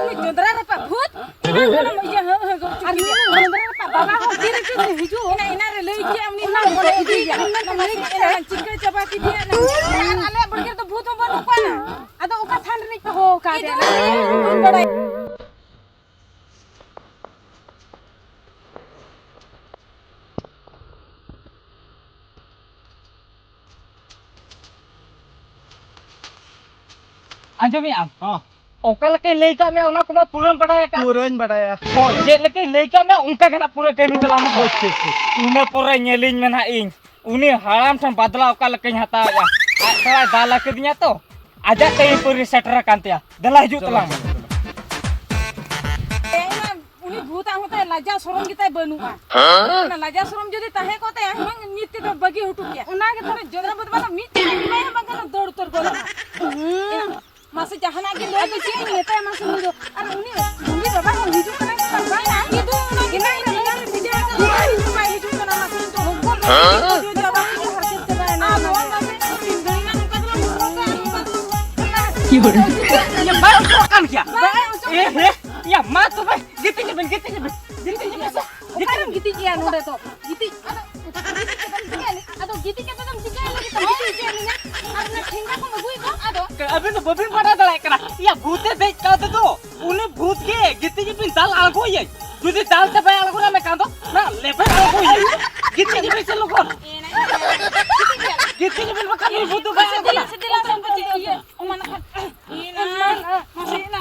ᱩᱱᱤ ᱡᱚᱸᱫᱽᱨᱟ ᱨᱟᱯᱟᱜ ᱵᱷᱩᱛ, ᱮᱱᱟ ᱠᱷᱚᱱᱮᱢ ᱤᱭᱟᱹ ᱦᱟᱹ ᱦᱟᱹ ᱜᱚᱫ ᱦᱚᱪᱚ ᱟᱨ ᱠᱮᱫᱮᱭᱟ᱾ ᱱᱩᱭ ᱡᱚᱸᱫᱽᱨᱟ ᱨᱟᱯᱟᱜ ᱵᱟᱵᱟ ᱦᱚᱸ ᱛᱤ ᱨᱮᱪᱚ ᱦᱤᱡᱩᱜ᱾ ᱮᱱᱟ, ᱮᱱᱟ ᱨᱮ ᱞᱟᱹᱭ ᱠᱮᱜᱼᱟ ᱩᱱᱤ ᱚᱱᱟ ᱦᱚᱸ ᱵᱚᱞᱮ ᱤᱫᱤᱭᱮᱭᱟ᱾ ᱤᱫᱤᱭᱮᱭᱟ, ᱚᱱᱟ ᱢᱟ ᱮᱱᱟ ᱪᱤᱠᱟᱹ ᱪᱟᱵᱟ ᱠᱮᱫᱮᱭᱟ ᱱᱟ᱾ ᱟᱨ ᱟᱞᱮᱭᱟᱜ ᱵᱟᱲᱜᱮ ᱨᱮᱫᱚ ᱵᱷᱩᱛ ᱦᱚᱸ ᱵᱟᱹᱱᱩᱜ ᱠᱚᱣᱟ ᱱᱟ᱾ ᱟᱫᱚ ᱚᱠᱟ ᱛᱷᱟᱱ ᱨᱤᱱᱤᱡ ᱯᱮ ᱦᱚᱦᱚ ᱟᱠᱟᱫᱮᱭᱟ? ᱤᱧ ᱫᱚ ᱵᱟᱹᱧ ᱵᱟᱲᱟᱭᱟ᱾ ᱟᱸᱡᱚᱢᱮᱜ ᱟᱢ? ᱦᱚᱸ᱾ ᱚᱠᱟ ᱞᱮᱠᱟᱧ ᱞᱟᱹᱭ ᱠᱟᱜ ᱢᱮᱭᱟ, ᱚᱱᱟ ᱠᱚᱢᱟ ᱯᱩᱨᱟᱹᱢ ᱵᱟᱰᱟᱭ ᱟᱠᱟᱫ᱾ ᱯᱩᱨᱟᱹᱧ ᱵᱟᱰᱟᱭᱟ᱾ ᱦᱳᱭ, ᱪᱮᱫ ᱞᱮᱠᱟᱧ ᱞᱟᱹᱭ ᱠᱟᱜ ᱢᱮᱭᱟ, ᱚᱱᱠᱟ ᱜᱮ ᱱᱟᱜ ᱯᱩᱨᱟᱹ ᱠᱟᱹᱢᱤ ᱪᱟᱞᱟᱜ ᱢᱟ᱾ ᱦᱳᱭ, ᱴᱷᱤᱠ, ᱴᱷᱤᱠ᱾ ᱤᱱᱟᱹ ᱯᱚᱨᱮ ᱧᱮᱞᱤᱧ ᱢᱮ ᱱᱟᱜ ᱤᱧ, ᱩᱱᱤ ᱦᱟᱲᱟᱢ ᱴᱷᱮᱱ ᱵᱟᱫᱞᱟ ᱚᱠᱟ ᱞᱮᱠᱟᱧ ᱦᱟᱛᱟᱣᱮᱜᱼᱟ᱾ ᱟᱡ ᱛᱷᱚᱲᱟᱭ ᱫᱟᱞ ᱟᱠᱟᱫᱤᱧᱟ ᱛᱚ, ᱟᱡᱟᱜ ᱴᱟᱭᱤᱢ ᱯᱩᱨᱟᱹ ᱥᱮᱴᱮᱨ ᱟᱠᱟᱱ ᱛᱟᱭᱟ᱾ ᱫᱮᱞᱟ ᱦᱤᱡᱩᱜ ᱪᱚᱞᱚ, ᱛᱟᱞᱟᱝ ᱢᱮ᱾ ᱪᱚᱞᱚ, ᱪᱚᱞᱚ᱾ ᱮ, ᱚᱱᱟ ᱩᱱᱤ ᱵᱷᱩᱛᱟᱜ ᱦᱚᱸ ᱛᱟᱭ ᱞᱟᱡᱟ ᱥᱚᱨᱚᱢ ᱜᱮᱛᱟᱭ ᱵᱟᱹᱱᱩᱜᱼᱟ᱾ ᱦᱮᱸ? ᱚᱱᱟ ᱞᱟᱡᱟ ᱥᱚᱨᱚᱢ ᱡᱩᱫᱤ ᱛᱟᱦᱮᱸ ᱠᱚᱜ ᱛᱟᱭᱟ, ᱦᱩᱱᱟᱹᱝ ᱱᱤᱛ ᱛᱮᱫᱚ ᱵᱟᱹᱜᱤ ᱦᱚᱴᱚ ᱠᱮᱭᱟ᱾ ᱚᱱᱟ ᱜᱮᱛᱚ᱾ ᱚᱱᱟ ᱡᱚᱸᱫᱽᱨᱟ ᱵᱟᱹᱫᱽ ᱵᱟᱞᱟ ᱢᱤᱫ ᱴᱟᱝ ᱮᱢᱟᱭᱟ, ᱵᱟᱝᱠᱷᱟᱱ ᱫᱟᱹᱲ ᱩᱛᱟᱹᱨ ᱜᱚᱫᱚᱜᱼᱟ᱾ ᱦᱩᱸ᱾ ᱢᱟᱥᱮ ᱡᱟᱦᱟᱱᱟᱜ ᱜᱮ ᱞᱟᱹᱭ ᱢᱮ, ᱪᱮᱫ ᱤᱧ ᱢᱮᱛᱟᱭᱟ ᱢᱟᱥᱮ ᱩᱱᱤ ᱫᱚ? ᱟᱨ ᱩᱱᱤ, ᱩᱱᱤ ᱵᱟᱵᱟ ᱦᱚᱸ ᱦᱤᱡᱩᱜ ᱠᱟᱱᱟᱭ ᱥᱮ ᱵᱟᱝ? ᱵᱟᱭ ᱦᱤᱡᱩᱜ ᱠᱟᱱᱟ᱾ ᱮᱱᱟᱝ ᱨᱮ ᱞᱟᱹᱭ ᱠᱮᱫ ᱵᱟᱭ ᱦᱤᱡᱩᱜ ᱠᱟᱱᱟ ᱢᱟᱥᱮ, ᱱᱤᱛᱚᱜ ᱦᱚᱯᱚᱱ ᱦᱚᱸ ᱦᱤᱡᱩᱜ ᱡᱟᱵᱟ ᱦᱤᱡᱩᱜ ᱦᱟᱨᱠᱮᱛ ᱪᱟᱵᱟᱭᱮᱱᱟ᱾ ᱟᱨ ᱱᱚᱣᱟ ᱢᱟᱥᱮ ᱛᱤᱱ ᱜᱷᱟᱹᱲᱤᱡ ᱜᱟᱱ ᱚᱱᱠᱟ ᱫᱚᱞᱟᱝ ᱜᱚᱞᱯᱷᱚ ᱠᱟᱜᱼᱟ, ᱚᱱᱠᱟ ᱫᱚᱞᱟᱝ ᱜᱚᱞᱯᱷᱚ ᱠᱟᱜᱼᱟ᱾ ᱤᱭᱟᱹ, ᱵᱟᱭ ᱚᱪᱚᱜ ᱠᱟᱱ ᱜᱮᱭᱟ᱾ ᱵᱟᱭ ᱚᱪᱚᱜ ᱮ, ᱠᱟᱱᱟ᱾ ᱦᱮ, ᱭᱟ, ᱢᱟ ᱛᱚᱵᱮ, ᱜᱤᱛᱤᱡ ᱟᱵᱮᱱ, ᱜᱤᱛᱤᱡ ᱟᱵᱮᱱ, ᱜᱤᱛᱤᱡ ᱟᱵᱮᱱ᱾ ᱚᱠᱟᱨᱮᱢ ᱜᱤᱛᱤᱡ ᱜᱮᱭᱟ ᱱᱚᱰᱮ ᱫᱚ? ᱜᱤᱛᱤᱡ, ᱟᱫᱚ ᱜᱤᱛᱤᱡ ᱠᱟᱛᱮᱢ ᱪᱤᱠᱟᱹᱭᱟ? ᱟᱫᱚ ᱜᱤᱛᱤᱡ ᱠᱟᱛᱮ ᱫᱚᱢ ᱪᱤᱠᱟᱹᱭᱟ? ᱞᱟᱹᱜᱤᱫ ᱛᱮᱢ ᱜᱤᱛᱤᱡ ᱦᱚᱪᱚᱭᱮᱫ ᱞᱤᱧᱟ? ᱟᱨ ᱚᱱᱟ ᱴᱷᱮᱸᱜᱟ ᱠᱚᱢ ᱟᱹᱜᱩᱭᱮᱫ ᱫᱚ, ᱟᱫᱚ ᱟᱵᱮᱱ ᱫᱚ ᱵᱟᱵᱮᱱ ᱵᱟᱰᱟᱭ ᱫᱟᱲᱮᱭᱟᱜ ᱠᱟᱱᱟ᱾ ᱭᱟ, ᱵᱷᱩᱛᱮ ᱫᱮᱡ ᱠᱟᱣᱫᱮ ᱫᱚ, ᱩᱱᱤ ᱵᱷᱩᱛ ᱜᱮ ᱜᱤᱛᱤᱡ ᱵᱮᱱ ᱫᱟᱞ ᱟᱬᱜᱚᱭᱟᱹᱧ᱾ ᱡᱩᱫᱤ ᱫᱟᱞ ᱛᱮ ᱵᱟᱭ ᱟᱬᱜᱚᱱᱟ ᱢᱮᱱᱠᱷᱟᱱ ᱫᱚ, ᱱᱟ ᱞᱮᱵᱮᱫ ᱟᱬᱜᱚᱭᱟᱹᱧ᱾ ᱜᱤᱛᱤᱡ ᱵᱮᱱ ᱥᱮ ᱞᱚᱜᱚᱱ᱾ ᱜᱤᱛᱤᱡ ᱵᱮᱱ ᱵᱟᱠᱷᱟᱱ ᱩᱱᱤ ᱵᱷᱩᱛ ᱫᱚ ᱵᱟᱭ ᱟᱬᱜᱚᱱᱟ᱾ ᱤᱭᱟᱹ, ᱚᱱᱟ ᱱᱟᱠᱷᱟ᱾ ᱤᱭᱟᱹ, ᱢᱟᱥᱮ, ᱤᱭᱟᱹ,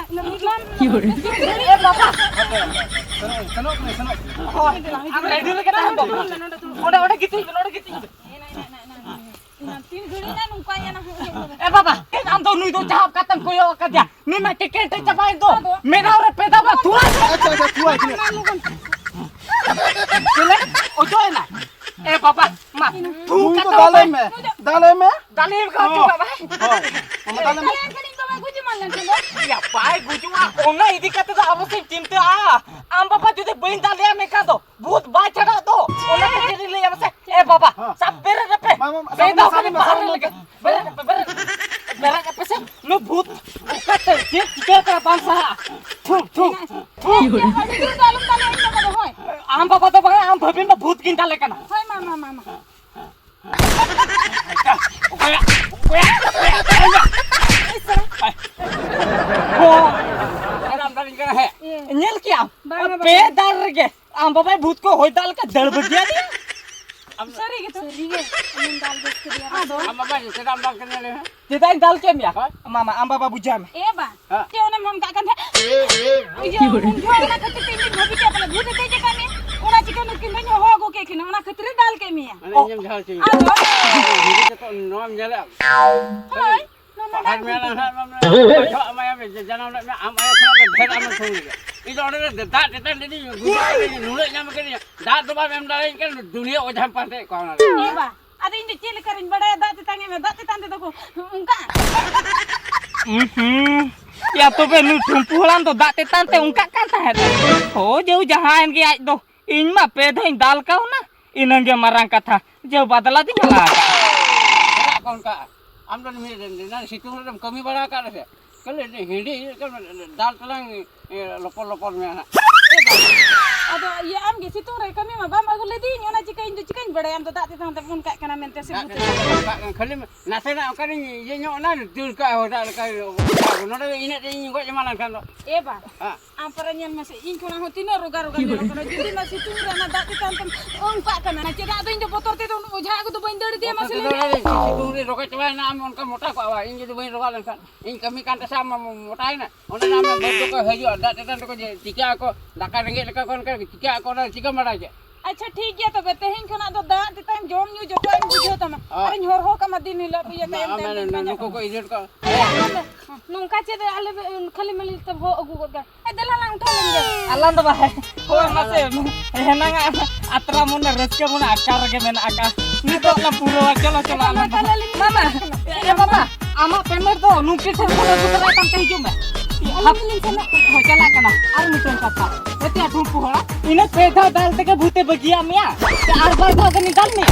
ᱤᱭᱟᱹ, ᱤᱭᱟᱹ᱾ ᱮ ᱵᱟᱵᱟ᱾ ᱥᱮᱱᱚᱜ, ᱥᱮᱱᱚᱜ ᱠᱟᱱᱟᱭ, ᱥᱮᱱᱚᱜ ᱠᱟᱱᱟᱭ᱾ ᱦᱳᱭ, ᱟᱢ ᱨᱮᱰᱤ ᱨᱮᱜᱮ ᱛᱟᱦᱮᱱ ᱵᱟᱵᱟ᱾ ᱚᱸᱰᱮ, ᱚᱸᱰᱮ ᱜᱤᱛᱤᱡ ᱵᱮᱱ, ᱚᱸᱰᱮ ᱜᱤᱛᱤᱡ ᱵᱮᱱ᱾ ᱛᱤᱱ ᱜᱷᱟᱹᱲᱤᱡ ᱱᱟ ᱱᱚᱝᱠᱟ ᱭᱟ ᱱᱟ᱾ ᱮ ᱵᱟᱵᱟ, ᱟᱢ ᱫᱚ ᱱᱩᱭ ᱫᱚ ᱡᱟᱦᱟᱸ ᱠᱟᱛᱮᱢ ᱠᱚᱭᱚᱜ ᱟᱠᱟᱫᱮᱭᱟ, ᱱᱩᱭ ᱢᱟ ᱴᱤᱠᱮᱴ ᱮ ᱪᱟᱵᱟᱭᱮᱱ ᱫᱚ᱾ ᱢᱮᱨᱟᱣ ᱨᱮ ᱯᱮᱫᱟ ᱵᱟ ᱛᱷᱩᱣᱟ᱾ ᱟᱪᱪᱷᱟ, ᱟᱪᱪᱷᱟ, ᱛᱷᱩᱣᱟ ᱠᱟᱱᱟ᱾ ᱪᱮᱞᱮ? ᱚᱡᱚᱭ ᱱᱟ᱾ ᱮ ᱵᱟᱵᱟ, ᱢᱟ, ᱛᱷᱩ ᱱᱩᱭ ᱫᱚ ᱠᱟᱛᱮ ᱫᱟᱞᱮ ᱵᱟᱵᱟ᱾ ᱢᱮ, ᱫᱟᱞᱮ ᱢᱮ᱾ ᱫᱟᱞᱮ ᱢᱮ ᱠᱟᱛᱮ ᱦᱚᱸ᱾ ᱵᱟᱵᱟ᱾ ᱦᱳᱭ, ᱚᱱᱟ ᱫᱟᱞᱮ ᱢᱮ᱾ ᱫᱟᱞᱮ ᱠᱷᱟᱱᱤᱧ ᱵᱟᱵᱟ ᱜᱩᱡᱩᱜ ᱢᱟ ᱞᱮᱱᱠᱷᱟᱱ ᱫᱚ᱾ ᱭᱟ, ᱵᱟᱭ ᱜᱩᱡᱩᱜᱼᱟ, ᱚᱱᱟ ᱤᱫᱤ ᱠᱟᱛᱮ ᱫᱚ ᱟᱵᱚ ᱥᱮᱫ ᱪᱤᱱᱛᱟᱹᱜᱼᱟ᱾ ᱟᱢ ᱵᱟᱵᱟ ᱡᱩᱫᱤ ᱵᱟᱹᱧ ᱫᱟᱞᱮᱭᱟ ᱢᱮᱱᱠᱷᱟᱱ ᱫᱚ, ᱵᱷᱩᱛ ᱵᱟᱭ ᱪᱷᱟᱰᱟᱜ ᱫᱚ᱾ ᱚᱱᱟ ᱠᱷᱟᱹᱛᱤᱨ ᱤᱧ ᱞᱟᱹᱭᱟ ᱢᱟᱥᱮ, ᱮ ᱵᱟᱵᱟ, ᱦᱮᱸ᱾ ᱥᱟᱵ ᱵᱮᱨᱮᱫ ᱨᱮᱯᱮ᱾ ᱢᱟ, ᱢᱟ, ᱢᱟ, ᱵᱮᱨᱮᱫ ᱥᱟᱵ ᱢᱮ, ᱫᱚ ᱥᱟᱵ ᱢᱮ, ᱵᱮᱨᱮᱫ ᱥᱟᱵ ᱢᱮ᱾ ᱞᱮᱜᱮ᱾ ᱵᱮᱨᱮᱫ ᱨᱮᱯᱮ, ᱵᱮᱨᱮᱫ ᱨᱮᱯᱮ᱾ ᱵᱮᱨᱮᱫ ᱨᱮᱯᱮ ᱥᱮ᱾ ᱱᱩᱭ ᱵᱷᱩᱛ ᱚᱠᱟᱛᱮ ᱪᱮᱫ ᱪᱤᱠᱟᱹ ᱠᱟᱱᱟ ᱵᱟᱝ ᱥᱟᱦᱟᱜᱼᱟ᱾ ᱛᱷᱩ, ᱛᱷᱩ, ᱛᱷᱩ᱾ ᱟᱹᱰᱤ ᱡᱳᱨ ᱫᱚ ᱟᱞᱚᱢ ᱫᱟᱞᱮ ᱤᱧ ᱵᱟᱵᱟ ᱫᱚ, ᱦᱳᱭ᱾ ᱟᱢ ᱵᱟᱵᱟ ᱫᱚ ᱵᱟᱝᱟ, ᱟᱢ ᱵᱷᱟᱹᱵᱤᱱ ᱫᱚ ᱵᱷᱩᱛ ᱜᱤᱧ ᱫᱟᱞᱮ ᱠᱟᱱᱟ᱾ ᱦᱳᱭ, ᱢᱟ, ᱢᱟ, ᱢᱟ, ᱢᱟ᱾ ᱚᱠᱚᱭᱟ? ᱚᱠᱚᱭᱟ? ᱚᱠᱚᱭᱟ? ᱚᱠᱚᱭᱟ? ᱚ, ᱟᱢ ᱫᱟᱞᱤᱧ ᱠᱟᱱᱟ, ᱦᱮᱸ᱾ ᱤᱭᱟᱹ᱾ ᱧᱮᱞ ᱠᱮᱜᱼᱟᱢ? ᱵᱟᱝᱟ, ᱯᱮ ᱵᱟᱝᱟ᱾ ᱫᱟᱞ ᱨᱮᱜᱮ ᱟᱢ ᱵᱟᱵᱟᱭ ᱵᱷᱩᱛ ᱠᱚ ᱦᱚᱭ ᱫᱟᱞ ᱞᱮᱠᱟ ᱫᱟᱹᱲ ᱵᱟᱹᱜᱤᱭᱟᱫᱮᱭᱟ᱾ ᱟᱢ ᱥᱟᱹᱨᱤ ᱜᱮᱛᱚ᱾ ᱥᱟᱹᱨᱤ ᱜᱮ᱾ ᱟᱢᱮᱢ ᱫᱟᱞ ᱵᱮᱥ ᱠᱮᱫᱮᱭᱟ᱾ ᱟᱫᱚ? ᱟᱢ ᱵᱟᱵᱟ ᱪᱮᱫᱟᱜ ᱮᱢ ᱫᱟᱞ ᱠᱮᱫᱮᱭᱟ ᱞᱟᱹᱭ ᱢᱮ? ᱪᱮᱫᱟᱜ ᱤᱧ ᱫᱟᱞ ᱠᱮᱫ ᱢᱮᱭᱟ? ᱦᱳᱭ᱾ ᱢᱟᱢᱟ, ᱟᱢ ᱵᱟᱵᱟ ᱵᱩᱡᱷᱟᱹᱣ ᱢᱮ᱾ ᱮ ᱵᱟ, ᱦᱮᱸ᱾ ᱪᱮᱫ ᱚᱱᱮᱢ ᱦᱚᱱ ᱠᱟᱜ ᱠᱟᱱ ᱛᱟᱦᱮᱸᱫ? ᱤᱭᱟᱹ, ᱩᱱ ᱡᱚᱦᱚᱜ ᱚᱱᱟ ᱠᱷᱟᱹᱛᱤᱨ ᱛᱮ ᱤᱧ ᱫᱩᱧ ᱵᱷᱟᱹᱵᱤ ᱠᱮᱫ ᱯᱟᱞᱮ ᱵᱷᱩᱛ ᱮ ᱫᱮᱡ ᱟᱠᱟᱫ ᱢᱮᱭᱟ᱾ ᱚᱱᱟ ᱪᱤᱠᱟᱹ ᱱᱩᱠᱤᱱ ᱫᱚᱧ ᱦᱚᱦᱚ ᱟᱹᱜᱩ ᱠᱮᱫ ᱠᱤᱱᱟ, ᱚᱱᱟ ᱠᱷᱟᱹᱛᱤᱨ ᱮ ᱫᱟᱞ ᱠᱮᱫ ᱢᱮᱭᱟ᱾ ᱢᱟᱱᱮ ᱤᱧᱮᱢ ᱡᱷᱟᱲ ᱦᱚᱪᱚᱧᱟ᱾ ᱟᱫᱚ? ᱦᱤᱨᱤ ᱠᱟᱛᱮ ᱱᱚᱣᱟᱢ ᱧᱮᱞᱟ? ᱦᱳᱭ, ᱱᱚᱣᱟ ᱢᱟ ᱯᱟᱦᱟᱲ ᱧᱮᱞ ᱢᱮᱞᱟ ᱠᱟᱛᱮ᱾ ᱦᱟᱸᱜ ᱢᱟᱢᱞᱟ ᱯᱟᱴᱷᱟᱜ ᱢᱟᱭᱟᱢ ᱡᱟᱱᱟᱢ ᱞᱮᱫ ᱢᱮ, ᱟᱢ ᱟᱭᱳ ᱠᱷᱚᱱᱟᱜ ᱫᱚ ᱰᱷᱮᱨ ᱟᱢᱮ ᱥᱩᱱ ᱜᱮᱭᱟ᱾ ᱤᱧ ᱫᱚ ᱚᱸᱰᱮ ᱫᱟᱜ ᱪᱮᱛᱟᱱ ᱨᱮ ᱜᱩᱡᱩᱜ ᱠᱟᱱᱟᱧ, ᱱᱩᱱᱟᱹᱜ ᱧᱟᱢ ᱠᱟᱫᱤᱧᱟ, ᱫᱟᱜ ᱫᱚ ᱵᱟᱢ ᱮᱢ ᱫᱟᱲᱮᱭᱟᱹᱧ ᱠᱟᱱᱟ, ᱫᱩᱱᱤᱭᱟᱹ ᱚᱡᱷᱟᱢ ᱯᱟᱱᱛᱮᱭᱮᱫ ᱠᱚᱣᱟ ᱚᱱᱟ ᱨᱮ᱾ ᱮ ᱵᱟ, ᱟᱫᱚ ᱤᱧ ᱫᱚ ᱪᱮᱫ ᱞᱮᱠᱟ ᱨᱤᱧ ᱵᱟᱲᱟᱭᱟ ᱫᱟᱜ ᱛᱮᱛᱟᱝ ᱮ ᱢᱮ, ᱫᱟᱜ ᱛᱮᱛᱟᱝ ᱛᱮᱫᱚ ᱠᱚ ᱚᱱᱠᱟ? ᱩᱸᱦᱩᱸ᱾ ᱭᱟ ᱛᱚᱵᱮ ᱱᱩᱭ ᱴᱷᱩᱢᱯᱩ ᱦᱟᱲᱟᱢ ᱫᱚ ᱫᱟᱜ ᱛᱮᱛᱟᱱ ᱛᱮ ᱚᱱᱠᱟᱜ ᱠᱟᱱ ᱛᱟᱦᱮᱸᱫ? ᱦᱳ ᱡᱮᱦᱩ ᱡᱟᱦᱟᱸᱭᱮᱱ ᱜᱮ ᱟᱡ ᱫᱚ, ᱤᱧ ᱢᱟ ᱯᱮ ᱫᱷᱟᱣ ᱤᱧ ᱫᱟᱞ ᱠᱟᱣᱱᱟ, ᱤᱱᱟᱹᱝ ᱜᱮ ᱢᱟᱨᱟᱝ ᱠᱟᱛᱷᱟ᱾ ᱡᱮᱦᱩ ᱵᱟᱫᱞᱟ ᱫᱚᱧ ᱦᱟᱞᱟ ᱟᱠᱟᱫ᱾ ᱪᱮᱫᱟᱜ ᱠᱚ ᱚᱱᱠᱟᱜᱼᱟ? ᱟᱢ ᱫᱚ ᱱᱤᱭᱟᱹ ᱥᱤᱛᱩᱝ ᱨᱮᱢ ᱠᱟᱹᱢᱤ ᱵᱟᱲᱟ ᱟᱠᱟᱫ ᱨᱮᱥᱮ? ᱠᱷᱟᱹᱞᱤ ᱦᱤᱸᱰᱤ ᱫᱟᱞ ᱛᱟᱞᱟᱝ ᱞᱚᱯᱚᱨ ᱞᱚᱯᱚᱨ ᱢᱮ ᱦᱟᱸᱜ᱾ ᱟᱫᱚ ᱤᱭᱟᱹ, ᱟᱢ ᱜᱮ ᱥᱤᱛᱩᱝ ᱨᱮ ᱠᱟᱹᱢᱤ ᱢᱟ ᱵᱟᱢ ᱟᱹᱜᱩ ᱞᱮᱫᱤᱧ, ᱚᱱᱟ ᱪᱤᱠᱟᱹ ᱤᱧ ᱫᱚ ᱪᱤᱠᱟᱹᱧ ᱵᱟᱲᱟᱭᱟ ᱟᱢ ᱫᱚ ᱫᱟᱜ ᱛᱮᱛᱟᱝ ᱛᱮᱢ ᱚᱱᱠᱟᱜ ᱠᱟᱱᱟ ᱢᱮᱱᱛᱮ ᱥᱮ ᱫᱟᱜ ᱵᱩᱛᱟᱹ ᱛᱮᱛᱟᱝ ᱛᱮ ᱚᱱᱠᱟᱜ ᱠᱟᱱᱟ᱾ ᱠᱷᱟᱹᱞᱤ ᱱᱟᱥᱮᱱᱟᱜ ᱚᱱᱠᱟᱱᱤᱧ ᱤᱭᱟᱹ ᱧᱚᱜ ᱮᱱᱟ, ᱫᱟᱹᱲ ᱠᱟᱜᱼᱟ ᱦᱚᱲ ᱫᱟᱜ ᱞᱮᱠᱟ᱾ ᱱᱚᱰᱮ ᱫᱚ ᱤᱱᱟᱹᱜ ᱛᱮ ᱤᱧ ᱜᱚᱡ ᱮᱢᱟᱱ ᱞᱮᱱᱠᱷᱟᱱ ᱫᱚ᱾ ᱮ ᱵᱟ, ᱦᱮᱸ᱾ ᱟᱢ ᱯᱟᱨᱟ ᱧᱮᱞ ᱢᱮᱥᱮ, ᱤᱧ ᱠᱷᱚᱱᱟᱜ ᱦᱚᱸ ᱛᱤᱱᱟᱹᱜ ᱨᱳᱜᱟ ᱨᱳᱜᱟ ᱧᱮᱞᱚᱜ ᱠᱟᱱᱟ᱾ ᱡᱩᱫᱤ ᱱᱚᱣᱟ ᱥᱤᱛᱩᱝ ᱨᱮ ᱚᱱᱟ ᱫᱟᱜ ᱛᱮᱛᱟᱝ ᱛᱮᱢ ᱚᱱᱠᱟᱜ ᱠᱟᱱᱟ, ᱪᱮᱫᱟᱜ ᱟᱫᱚ ᱤᱧ ᱫᱚ ᱵᱚᱛᱚᱨ ᱛᱮᱫᱚ ᱩᱱᱟᱹᱜ ᱚᱡᱷᱟ ᱟᱹᱜᱩ ᱫᱚ ᱵᱟᱹᱧ ᱫᱟᱹᱲ ᱤᱫᱤᱭᱟ, ᱢᱟᱥᱮ ᱞᱟᱹᱭ ᱢᱮ᱾ ᱥᱤᱛᱩᱝ ᱨᱮ ᱨᱚᱜᱟ ᱪᱟᱵᱟᱭᱮᱱᱟ, ᱟᱢ ᱚᱱᱠᱟ ᱢᱚᱴᱟ ᱠᱚᱜᱼᱟ ᱵᱟᱝ? ᱤᱧ ᱡᱩᱫᱤ ᱵᱟᱹᱧ ᱨᱚᱜᱟ ᱞᱮᱱᱠᱷᱟᱱ, ᱤᱧ ᱠᱟᱹᱢᱤ ᱠᱟᱱ ᱛᱟᱥᱮ ᱟᱢ ᱢᱟᱢ ᱢᱚᱴᱟᱭᱮᱱᱟ? ᱚᱸᱰᱮ ᱱᱟᱜ ᱢᱟ ᱵᱟᱹᱫᱽ ᱫᱚᱠᱚ ᱦᱤᱡᱩᱜᱼᱟ, ᱫᱟᱜ ᱛᱮᱛᱟᱝ ᱛᱮᱠᱚ ᱡᱮ ᱪᱤᱠᱟᱹᱜ ᱟᱠᱚ, ᱫᱟᱠᱟ ᱨᱮᱸᱜᱮᱡ ᱞᱮᱠᱟ ᱠᱚ ᱚᱱᱠᱟ ᱪᱤᱠᱟᱹᱜ ᱟᱠᱚ, ᱚᱱᱟ ᱪᱤᱠᱟᱹᱢ ᱵᱟᱲᱟᱭ ᱠᱮᱫ? ᱟᱪᱪᱷᱟ, ᱴᱷᱤᱠ ᱜᱮᱭᱟ, ᱛᱚᱵᱮ ᱛᱮᱦᱮᱧ ᱠᱷᱚᱱᱟᱜ ᱫᱚ ᱫᱟᱜ ᱛᱮᱛᱟᱝ, ᱡᱚᱢ ᱧᱩ ᱡᱚᱛᱚᱣᱟᱜ ᱤᱧ ᱵᱩᱡᱷᱟᱹᱣ ᱛᱟᱢᱟ᱾ ᱦᱳᱭ᱾ ᱟᱨᱤᱧ ᱦᱚᱨᱦᱚ ᱠᱟᱢᱟ ᱫᱤᱱ ᱦᱤᱞᱳᱜ, ᱤᱭᱟᱹ ᱛᱟᱭᱚᱢ ᱢᱟ, ᱛᱟᱭᱚᱢ ᱢᱟᱱᱮ ᱛᱮᱧ ᱱᱩᱠᱩ ᱯᱟᱸᱡᱟ ᱠᱚ ᱤᱫᱤ ᱦᱚᱴᱚ ᱠᱟᱜᱼᱟ᱾ ᱠᱟᱜᱼᱟ᱾ ᱱᱚᱝᱠᱟ ᱪᱮᱫ ᱟᱞᱮ ᱠᱷᱟᱹᱞᱤ ᱢᱟᱹᱞᱤ ᱛᱮ ᱵᱚᱦᱚᱜ ᱟᱹᱜᱩ ᱜᱚᱫ ᱠᱟᱜᱼᱟ? ᱮ, ᱫᱮᱞᱟ ᱞᱟᱝ ᱩᱴᱷᱟᱹᱣ ᱞᱮᱱ ᱜᱮ᱾ ᱟᱞᱟᱝ ᱫᱚ ᱵᱟᱭ᱾ ᱦᱳᱭ, ᱢᱟᱥᱮ, ᱦᱮᱱᱟᱝᱟᱜ ᱟᱛᱨᱟ ᱢᱚᱱᱮ ᱨᱟᱹᱥᱠᱟᱹ ᱢᱚᱱᱮ ᱟᱠᱟᱨ ᱨᱮᱜᱮ ᱢᱮᱱᱟᱜ ᱟᱠᱟᱫ᱾ ᱱᱤᱛᱚᱜ ᱞᱮ ᱯᱩᱨᱟᱹᱣᱟ᱾ ᱪᱚᱞᱚ, ᱪᱚᱞᱚ, ᱟᱞᱟᱝ ᱫᱚ᱾ ᱛᱟᱦᱞᱮ ᱟᱹᱞᱤᱧ ᱢᱟᱢᱟ, ᱮ, ᱵᱟᱵᱟ, ᱟᱢᱟᱜ payment ᱫᱚ ᱱᱩᱠᱤᱱ ᱴᱷᱮᱱ ᱠᱷᱚᱱ ᱟᱹᱜᱩ ᱛᱚᱨᱟᱭ ᱛᱟᱢ ᱛᱮ ᱦᱤᱡᱩᱜ ᱢᱮ᱾ ᱟᱹᱞᱤᱧ ᱜᱮᱞᱤᱧ ᱥᱮᱱᱚᱜ ᱠᱟᱱᱟ᱾ ᱦᱳᱭ, ᱪᱟᱞᱟᱜ ᱠᱟᱱᱟ᱾ ᱟᱨ ᱢᱤᱫᱴᱟᱝ ᱠᱟᱛᱷᱟ, ᱮᱛᱮ ᱴᱷᱩᱢᱯᱩ ᱦᱚᱲ, ᱤᱱᱟᱹ ᱯᱮ ᱫᱷᱟᱣ ᱫᱟᱞ ᱛᱮᱜᱮ ᱵᱷᱩᱛᱮ ᱵᱟᱹᱜᱤᱭᱟᱜ ᱢᱮᱭᱟ? ᱥᱮ ᱟᱨ ᱵᱟᱨ ᱫᱷᱟᱣ ᱜᱟᱱᱤᱧ ᱫᱟᱞ ᱢᱮᱭᱟ?